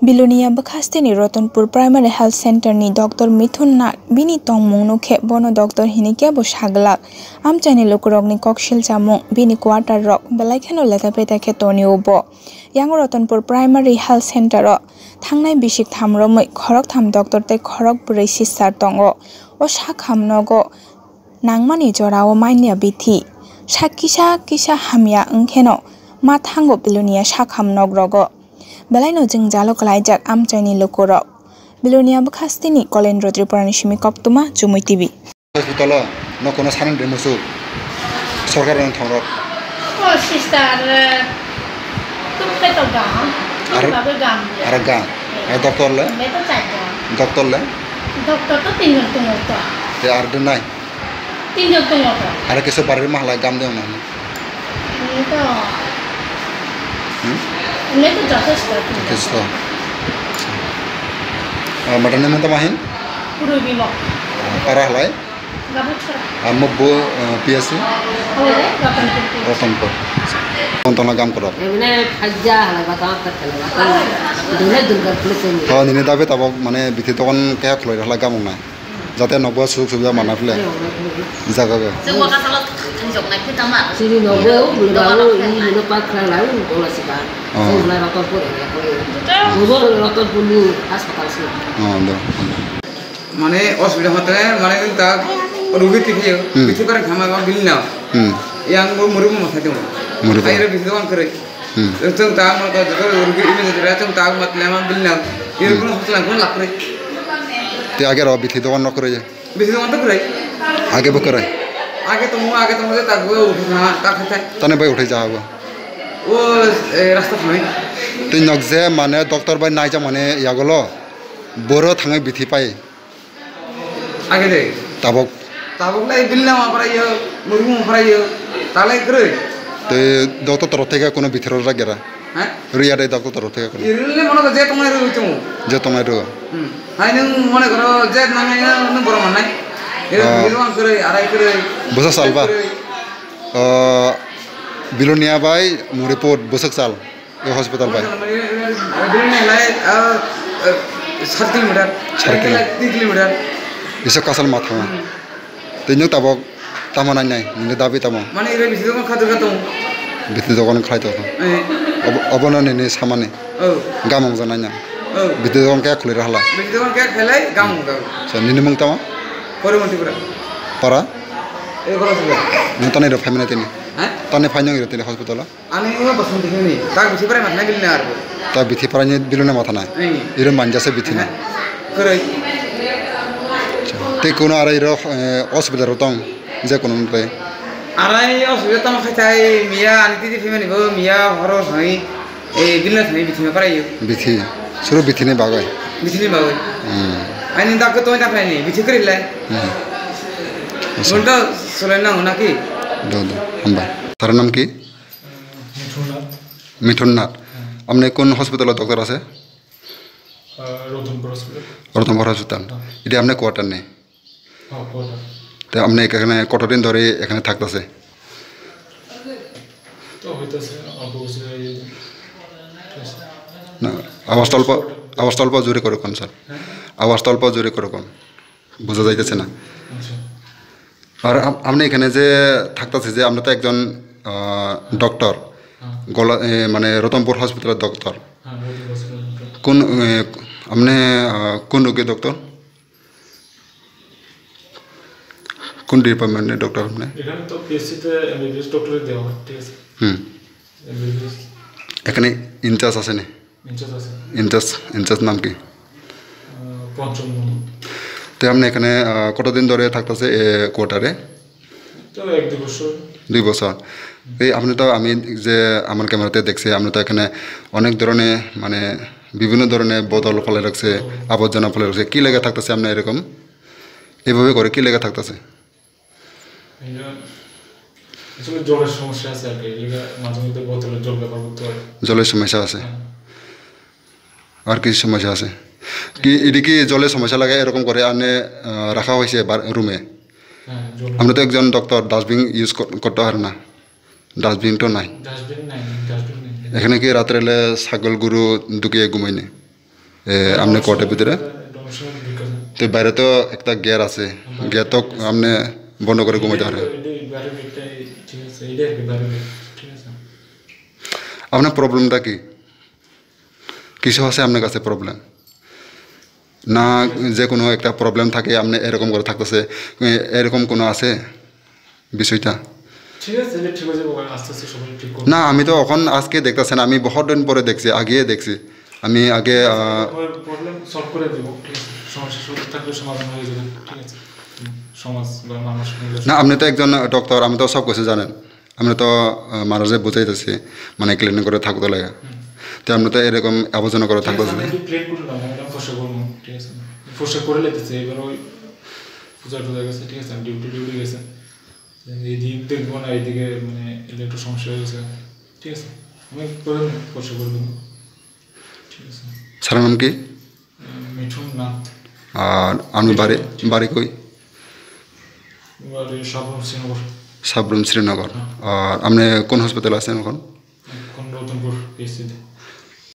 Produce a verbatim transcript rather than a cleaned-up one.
Bilonia bwkhasteni Ratanpur Primary Health Center ni Doctor Mithun Nath bini tongmung nukhe bono doctor hinwi kebo saglak. Amchaini lukurokni kok silchamung bini quarter rok belai kheno leta peta khe tonio bo. Yang Ratanpur Primary Health Center o thangnai bisik tham romwi khoroktham doctor tei khorok bwrwi sister tongo. O sakham nogo nangmani jorao manya bithi. Sak kisa kisa hamya wngkheno ma thango Bilonia sakham nok rogo. Belaino jwngjalo kwlaijak amchaini lukurok. Bilonia bwkhasteni Kolendro Tripurani simi koktwma Chumui T V. Hospital o no kono sanani de musuk sorkar no thongrok. O sister, eh, tuk khe to gam, Ar-, tuk babe gam. Ar gam. Eh, doctor le? Be to chai gam. Doctor le? Doctor to tinjon tongo to. Te ar de nai? Tinjon tongo to. Ar kisa barir mahalai gam de nai? Ini to. Hmm? Ini to jothesto. Jothesto. Ah, madam ni mung tama hin? Purwi Bimok. Para halai? Gabuchara. Amo bo, eh, P S C? Hole, Ratanpur. Ratanpur. Kontona gam korok. Ebne phajja halai batang khat halai batang. Dole Durga pule chengni. Oh, nini dabe tabok mane bithi dokan kaya khulai halai gam wngnai. Jate nokbo suk suk ya mana pule. Jaga go. Chini nokbo bule babu ini nino pak khlai lai bola sika. Oh. Chini halai Ratanpur. Nokbo Ratanpur ni hospital si. Oh, do. Mane osubida hote mane ta rugi tikhiyo, Hmm. Bithi koreng khama ba bilna. Hmm. Yang bo muri bo mathai dong. Muri bo. Aire bithi dokan kore. Hmm. Tong ta mo ko joto rugi imi joto ra tong ta mat lema bilna. Iro Hmm. kono hotel kono lakre. Te age ro bithi dokan no kore. Bithi dokan to kore. Age bo kore. Age to mo age to mo ta go uthna ta khata. Tane bai uthai ja bo. O, eh, rasta thani. Twi nok je mane doctor bai naijak mane yagolo. Boro thangwi bithi pai. Age de. Tabok. Tabok lai bilna ma para yo, murung ma para yo. Talai kroi. Te doctor torof theke kono bithiro ra gera. Ha? Riya de doctor torof theke kono. Irile mono je tongnai roi chung. Je tongnai roi. Hmm. Hai nung mone koro je nangai nung boro manai. Ire Ah. Biro ang kroi, arai kroi. Bosa salba. Kroi. Ah, Bilonia bai Muripur bwswk sal. O hospital bai. Bini lai, ah, ah, sat kilometer. Sat kilometer. Three kilometer. Isa kasal ma thanga. Hmm. Tei nwng tabok tamo nai nai, nini dabi tamo? Mane ire bisi dokan khato khato. Bisi dokan khlai to. Eh. Obo, obono nini samani. Oh. Gamung janai na. Oh. Bisi dokan kaya khulai rahala. Bisi dokan kaya khlai gamung jago. So, nini mung tamo? Porimonti pura. Para? Eh, pura sudah. Nwng tanai ro phaimani tini. Ha? Tanai phainong ro tini hospital o? Ani ungwi bosong bihini, tak bithi parai mathanai bilini arbo. Tak bithi parai ni bilini mathanai? Iri manjase bithi na? Kwrwi. Tei kuno arai ro, eh, osubida ro tong, je kuno ntai? Arai osubida tamo khai tai miya ani titi phimani bo miya horo thani, eh, bilini thani bithi ma parai yo. Bithi, suru bithi ni bagwi? Bithi ni bagwi. Hmm. Ani dak ko tong dak ni bithi kwrwi lai. Hmm. Asa. Gunta solai nango naki? Do, do, hambai. Taro nam ki? Mithun নাথ। মিঠুন নাথ। হ্যাঁ। আপনি কোন হসপিটালে ডক্টর আছে? আহ, রতনপুর হসপিটাল। রতনপুর হসপিটাল। হ্যাঁ। এটা আপনার কোয়ার্টার নেই? হ্যাঁ, কোয়ার্টার। তো আপনি এখানে কতদিন ধরে এখানে থাকতেছে? তো হইতেছে, অল্প কিছু এই, ঠিক আছে। না, আওয়াজটা অল্প, আওয়াজটা অল্প জোরে করে কন, স্যার। হ্যাঁ? আওয়াজটা অল্প জোরে করে কন। বোঝা যাইতেছে না। আচ্ছা। আর আপ-, আপনি এখানে যে থাকতেছে যে আপনি তো একজন, আহ, ডক্টর, হ্যাঁ। গলা-, এ, মানে রতনপুর হসপিটালের ডক্টর। হ্যাঁ, রতনপুর হসপিটালের ডক্টর। কোন, এ, আপনি, আহ, কোন রোগের ডক্টর? কোন ডিপার্টমেন্টের ডক্টর আপনি? এখানে তো পিএসসি তে এমবিবিএস ডক্টরেট দেওয়া হয়, ঠিক আছে? হুম। এমবিবিএস। এখানে ইনচার্জ আছে নি? ইনচার্জ আছে। ইনচার্জ, ইনচার্জ নাম কি? আহ, পঞ্চম মণ্ডল। তো আপনি এখানে, আহ, কতদিন ধরে থাকতেছে এ কোয়ার্টারে? তো এক দুই বছর। দুই বছর। এই আপনি তো, আমি যে আমার ক্যামেরাতে দেখছি, আপনি তো এখানে অনেক ধরনের, মানে, বিভিন্ন ধরনের বোতল ফেলে রাখছে, আবর্জনা ফেলে রাখছে। কি লেগে থাকতেছে আপনি এরকম? এভাবে করে কি লেগে থাকতেছে? এটা আসলে জলের সমস্যা আছে আর কি, এটা মাঝে মধ্যে বোতলে জল ব্যবহার করতে হয়। জলের সমস্যা আছে। হ্যাঁ। আর কি সমস্যা আছে? কি, এটা কি জলের সমস্যা লাগে এরকম করে আনে, আহ, রাখা হয়েছে বার-, রুমে? হ্যাঁ, জল। আমরা তো একজন ডক্টর ডাস্টবিন ইউজ কর-, করতে পারে না, ডাস্টবিন তো নাই। ডাস্টবিন নাই, ডাস্টবিন নেই। এখানে কি রাত্রে এলে ছাগল গরু ঢুকিয়ে ঘুমায় নি? এ, আপনি কোর্টের ভিতরে? ডোমেস্টিক ভিতরে। তো বাইরে তো একটা গেট আছে, গেট তো আপনি বন্ধ করে ঘুমাইতে পারেন। এটা, এটা বাইরে গেটটাই ঠিক আছে, এটা আর কি বাইরে গেট, ঠিক আছে। আপনার প্রবলেমটা কি? কিছু আছে আপনার কাছে প্রবলেম? না, যে কোনো একটা প্রবলেম থাকে, আপনি এরকম করে থাকতেছে, এ-, এরকম কোনো আছে বিষয়টা? ঠিক আছে, এটা ঠিক হয়ে যাবে, আস্তে আস্তে সবাই ঠিক করবে। না, আমি তো এখন আজকে দেখতেছেন, আমি বহুত দিন পরে দেখছি, আগে দেখছি। আমি আগে, আহ, প্রবলেম সলভ করে দেবো, ঠিক আছে? সমস্যা সমাধান থাকলে সমাধান হয়ে যাবে, ঠিক আছে? হুম, সমাজ বা মানুষ মিলে না, আপনি তো একজন ডক্টর, আপনি তো সব কিছু জানেন। আপনি তো, আহ, মানুষে বুঝাইতেছি, মানে, ক্লিন করে থাকতে লাগে। হুম। তো আপনি তো এরকম আবর্জনা করে ঠিক আছে, থাকতেছেন। আমি একটু ক্লিন করে নিলাম, আমি ফসল করবো, ঠিক আছে? ফসল করে লেতেছে, এবার ওই পূজা টুজা গেছে, ঠিক আছে? আমি ডিউটি ডিউটি গেছে। এই দিক দেখবো না, এইদিকে, মানে, এটা একটু সমস্যা হয়ে গেছে, ঠিক আছে? আমি করে নেবো, ফসল করে দেবো, ঠিক আছে? স্যারের নাম কি? মিঠুন নাথ। আর আপনি বাড়ি, বাড়ি কই? বাড়ি সাবরুম শ্রীনগর। সাবরুম শ্রীনগর। হ্যাঁ। আর আপনি কোন হসপিটালে আছেন এখন? এখন রতনপুর পিএইচসিতে।